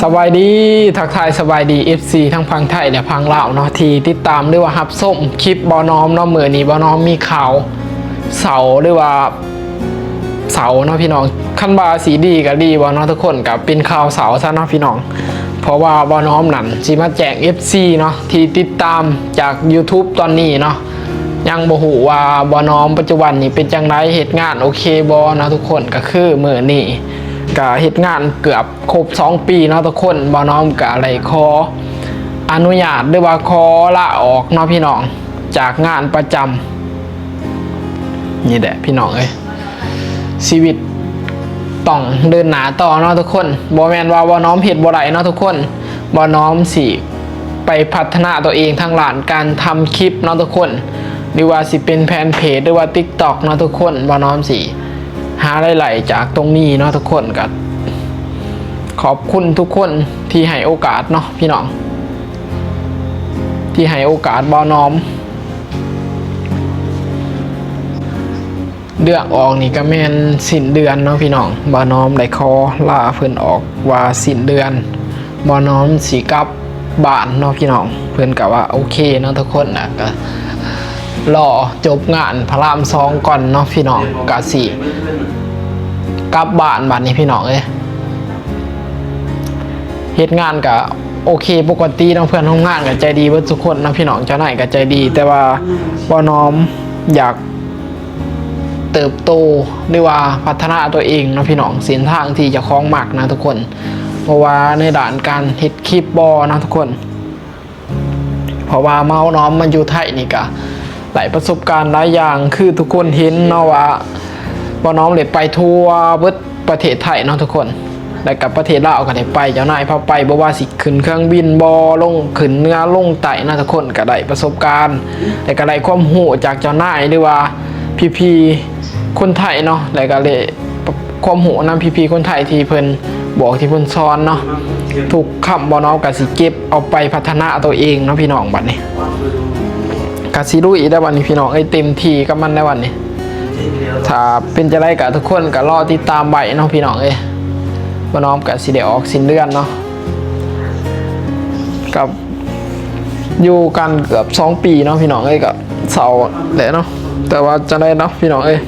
ສະບາຍດີ ທັກທາຍສະບາຍດີ ເອັຟຊີ ທັງຝັ່ງໄທ ແລະ ຝັ່ງລາວເນາະ ທີ່ຕິດຕາມ ຫຼືວ່າຮັບຊົມຄລິບບ່າວນ້ອມເນາະ. ມື້ນີ້ບ່າວນ້ອມມີຂ່າວເສົ້າ ຫຼືວ່າເສົ້າເນາະພີ່ນ້ອງ, ຄັນວ່າຊິດີກໍດີບໍ່ເນາະທຸກຄົນ, ກໍເປັນຂ່າວເສົ້າຊະເນາະພີ່ນ້ອງ. ເພາະວ່າບ່າວນ້ອມນັ້ນຊິມາແຈ້ງ ເອັຟຊີ ເນາະ ທີ່ຕິດຕາມຈາກ YouTube ຕອນນີ້ເນາະ, ຍັງບໍ່ຮູ້ວ່າບ່າວນ້ອມປັດຈຸບັນນີ້ເປັນຈັ່ງໃດ, ເຮັດງານໂອເຄບໍ່ເນາະທຸກຄົນ. ກໍຄືມື້ນີ້ກໍເຮັດງານເກືອບ ຄົບສອງປີເນາະທຸກຄົນ, ບ່າວນ້ອມກະໄດ້ຂໍອະນຸຍາດ ຫຼືວ່າຂໍລາອອກເນາະພີ່ນ້ອງ ຈາກງານປະຈຳ. ນີ້ແຫຼະພີ່ນ້ອງເອີຍ, ຊີວິດຕ້ອງເດີນໜ້າຕໍ່ເນາະທຸກຄົນ. ບໍ່ແມ່ນວ່າບ່າວນ້ອມເຮັດບໍ່ໄດ້ເນາະທຸກຄົນ, ບ່າວນ້ອມຊິໄປພັດທະນາຕົວເອງທາງດ້ານການທຳຄລິບເນາະທຸກຄົນ, ຫຼືວ່າຊິເປັນແຟນເພຈ ຫຼືວ່າ TikTok ເນາະທຸກຄົນ. ບ່າວນ້ອມຊິ ຫາລາຍໄດ້ຈາກຕົງນີ້ເນາະທຸກຄົນ. ກໍຂອບຄຸນທຸກຄົນທີ່ໃຫ້ໂອກາດເນາະພີ່ນ້ອງ, ທີ່ໃຫ້ໂອກາດບ່າວນ້ອມ. ເລື່ອງອອກນີ້ກໍແມ່ນສິ້ນເດືອນເນາະພີ່ນ້ອງ, ບ່າວນ້ອມໄດ້ຂໍລາເພິ່ນອອກວ່າສິ້ນເດືອນ ບ່າວນ້ອມຊິກັບ ບ້ານເນາະພີ່ນ້ອງ. ເພິ່ນກະວ່າໂອເຄເນາະທຸກຄົນນະ, ກະລໍຈົບງານພະລາມສອງກ່ອນເນາະພີ່ນ້ອງ, ກະຊິກັບບ້ານບາດນີ້ພີ່ນ້ອງເອີຍ. ເຮັດງານກະໂອເຄປົກກະຕິເນາະ, ເພື່ອນຮ່ວມງານກະໃຈດີເບິດທຸກຄົນເນາະພີ່ນ້ອງ, ເຈົ້ານາຍກະໃຈດີ, ແຕ່ວ່າບ່າວນ້ອມຢາກ ເຕີບໂຕ ຫຼືວ່າພັດທະນາຕົວເອງເນາະພີ່ນ້ອງ, ເສັ້ນທາງທີ່ເຈົ້າຂອງມັກນະທຸກຄົນ. ບໍ່ວ່າໃນດ້ານການເຮັດຄລິບບໍ່ນະທຸກຄົນ, ເພາະວ່າບ່າວນ້ອມມາຢູ່ໄທນີ້ກະໄດ້ປະສົບການຫຼາຍຢ່າງ, ຄືທຸກຄົນເຫັນເນາະວ່າບ່າວນ້ອມໄດ້ໄປທົ່ວເບິດປະເທດໄທເນາະທຸກຄົນ. ແລ້ວກໍປະເທດລາວກໍໄດ້ໄປ, ເຈົ້ານາຍພາໄປ, ບໍ່ວ່າຊິຂຶ້ນເຄື່ອງບິນບໍ່, ລົງ ຂຶ້ນເໜືອລົງໃຕ້ນະທຸກຄົນ, ກໍໄດ້ປະສົບການ ແລ້ວກໍໄດ້ຄວາມຮູ້ຈາກເຈົ້ານາຍ ຫຼືວ່າພີ່ໆຄົນໄທເນາະ, ແລ້ວກໍໄດ້ຄວາມຮູ້ນຳພີ່ໆຄົນໄທທີ່ເພິ່ນບອກ, ທີ່ເພິ່ນສອນເນາະ. ທຸກຄຳບ່າວນ້ອມກໍຊິເກັບເອົາໄປພັດທະນາຕົວເອງເນາະພີ່ນ້ອງ. ບັດນີ້ກໍຊິລຸຍແລ້ວບັດນີ້ພີ່ນ້ອງເອີຍ, ເຕັມທີ່ກັບມັນແລ້ວບັດນີ້. ຖ້າເປັນຈັ່ງໃດກໍທຸກຄົນກໍລໍຕິດຕາມໄວ້ເນາະພີ່ນ້ອງເອີຍ, ບ່າວນ້ອມກໍຊິໄດ້ອອກສິ້ນເດືອນເນາະ. ກັບຢູ່ກັນເກືອບສອງປີເນາະພີ່ນ້ອງເອີຍ, ກໍເສົ້າແຫຼະເນາະ, ແຕ່ວ່າຈັ່ງໃດເນາະພີ່ນ້ອງເອີຍ,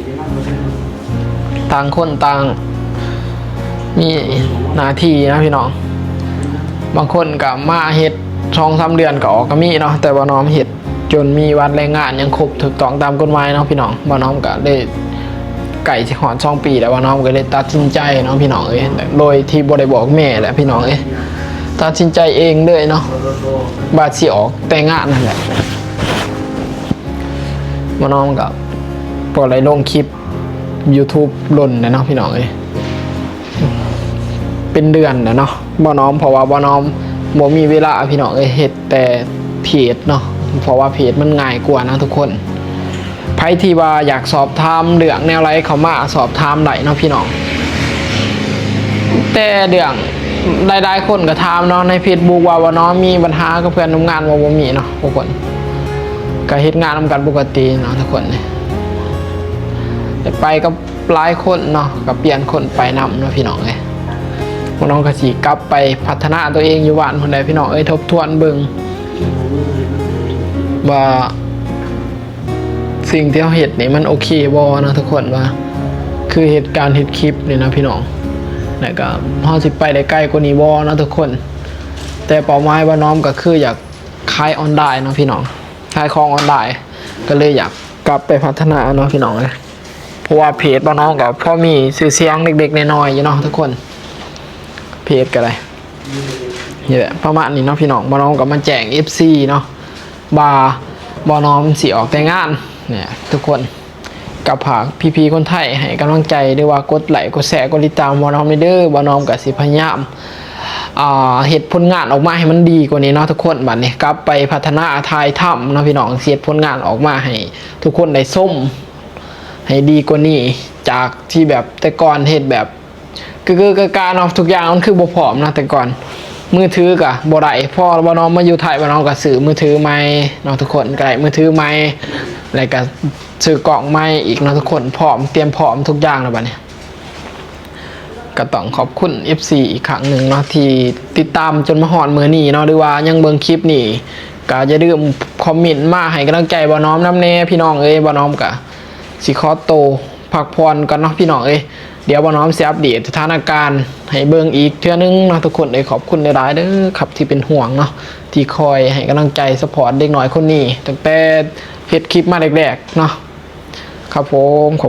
ຕ່າງຄົນຕ່າງມີໜ້າທີ່ເນາະພີ່ນ້ອງ. ບາງຄົນກໍມາເຮັດສອງສາມເດືອນກໍອອກກໍມີເນາະ, ແຕ່ບ່າວນ້ອມເຮັດ ຈົນມີບັດແຮງງານຫຍັງຄົບຖືກຕ້ອງຕາມກົດໝາຍເນາະພີ່ນ້ອງ. ບ່າວນ້ອມກໍໄດ້ໃກ້ຊິຮອດສອງປີແລ້ວ, ບ່າວນ້ອມກໍເລີຍຕັດສິນໃຈເນາະພີ່ນ້ອງເອີຍ, ໂດຍທີ່ບໍ່ໄດ້ບອກແມ່ແຫຼະພີ່ນ້ອງເອີຍ, ຕັດສິນໃຈເອງເລີຍເນາະ ວ່າຊິອອກແຕ່ງງານນັ້ນແຫຼະ. ບ່າວນ້ອມກໍບໍ່ໄດ້ລົງຄລິບ YouTube ດົນແລ້ວເນາະພີ່ນ້ອງເອີຍ, ເປັນເດືອນແລ້ວເນາະບ່າວນ້ອມ, ເພາະວ່າບ່າວນ້ອມບໍ່ມີເວລາພີ່ນ້ອງເອີຍ, ເຮັດແຕ່ເພຈເນາະ, ເພາະວ່າເພຈມັນງ່າຍກວ່ານະທຸກຄົນ. ໃຜທີ່ວ່າຢາກສອບຖາມເລື່ອງແນວໃດເຂົ້າມາສອບຖາມໄດ້ເນາະພີ່ນ້ອງ. ແຕ່ເລື່ອງ ຫຼາຍໆຄົນກໍຖາມເນາະໃນ Facebook ວ່າ ບ່າວນ້ອມມີບັນຫາກັບເພື່ອນຮ່ວມງານບໍ່? ບໍ່ມີເນາະທຸກຄົນ, ກໍເຮັດງານນຳກັນປົກກະຕິເນາະທຸກຄົນ. ໄດ້ໄປກັບ ຫຼາຍຄົນເນາະ, ກໍປ່ຽນຄົນໄປນຳເນາະພີ່ນ້ອງເອີຍ. ພວກນ້ອງກໍຊິກັບໄປພັດທະນາຕົວເອງຢູ່ບ້ານພຸ້ນແຫຼະພີ່ນ້ອງເອີຍ, ທົບທວນເບິ່ງວ່າສິ່ງທີ່ເຮົາເຮັດນີ້ມັນໂອເຄບໍ່ເນາະທຸກຄົນ, ວ່າຄືເຮັດ ການເຮັດຄລິບນີ້ນະພີ່ນ້ອງ, ແລ້ວກໍເຮົາຊິໄປໄດ້ໄກກວ່ານີ້ບໍ່ເນາະທຸກຄົນ. ແຕ່ເປົ້າໝາຍບ່າວນ້ອມກໍຄືຢາກຂາຍອອນລາຍເນາະພີ່ນ້ອງ, ຂາຍຂອງອອນລາຍ, ກໍເລີຍຢາກກັບໄປພັດທະນາເນາະພີ່ນ້ອງເອີຍ. ເພາະວ່າເພຈບ່າວນ້ອມກໍພໍມີຊື່ສຽງເລັກໆນ້ອຍໆຢູ່ເນາະທຸກຄົນ, ເພຈກໍໄດ້. ນີ້ແຫຼະ ປະມານນີ້ເນາະພີ່ນ້ອງ, ບ່າວນ້ອມກໍມາແຈ້ງ ເອັຟຊີ ເນາະ ວ່າບ່າວນ້ອມຊິອອກແຕ່ງງານນີ້ທຸກຄົນ. ກໍຝາກພີ່ໆຄົນໄທໃຫ້ກຳລັງໃຈ ຫຼືວ່າກົດໄລ ກົດແຊ ກົດຕິດຕາມບ່າວນ້ອມແດ່ເດີ. ບ່າວນ້ອມກໍຊິພະຍາຍາມ ອ່າ ເຮັດຜົນງານອອກມາໃຫ້ມັນດີກວ່ານີ້ເນາະທຸກຄົນ. ບັດນີ້ກັບໄປພັດທະນາຖ່າຍທຳເນາະພີ່ນ້ອງ, ຊິເຮັດຜົນງານອອກມາໃຫ້ທຸກຄົນໄດ້ຊົມ ໃຫ້ດີກວ່ານີ້ ຈາກທີ່ແບບແຕ່ກ່ອນເຮັດແບບ ຄືໆກາໆເນາະ, ທຸກຢ່າງມັນຄືບໍ່ພ້ອມເນາະ. ແຕ່ກ່ອນມືຖືກໍບໍ່ໄດ້, ພໍບ່າວນ້ອມມາຢູ່ໄທ ບ່າວນ້ອມກໍຊື້ມືຖືໃໝ່ເນາະທຸກຄົນ, ກໍໄດ້ມືຖືໃໝ່ ແລ້ວກໍຊື້ກ້ອງໃໝ່ອີກເນາະທຸກຄົນ, ພ້ອມ ຕຽມພ້ອມທຸກຢ່າງແລ້ວບັດນີ້. ກໍຕ້ອງຂອບຄຸນ ເອັຟຊີ ອີກຄັ້ງໜຶ່ງເນາະ ທີ່ຕິດຕາມຈົນມາຮອດມື້ນີ້ເນາະ ຫຼືວ່າຍັງເບິ່ງຄລິບນີ້ ກໍຢ່າລືມຄອມເມັນມາໃຫ້ກຳລັງໃຈບ່າວນ້ອມນຳແດ່ພີ່ນ້ອງເອີຍ. ບ່າວນ້ອມກໍຊິຂໍໂຕພັກຜ່ອນກ່ອນເນາະພີ່ນ້ອງເອີຍ. ດຽວບ່າວນ້ອມຊິອັບເດດສະຖານະການໃຫ້ເບິ່ງອີກເທື່ອໜຶ່ງເນາະທຸກຄົນເອີຍ. ຂອບຄຸນຫຼາຍໆເດີຄັບທີ່ເປັນຫ່ວງເນາະ ທີ່ຄອຍໃຫ້ກຳລັງໃຈ ຊັບພອດເດັກນ້ອຍຄົນນີ້ ຕັ້ງແຕ່ເຮັດຄລິບມາແລກໆເນາະ. ຄັບຜົມ ຂອບ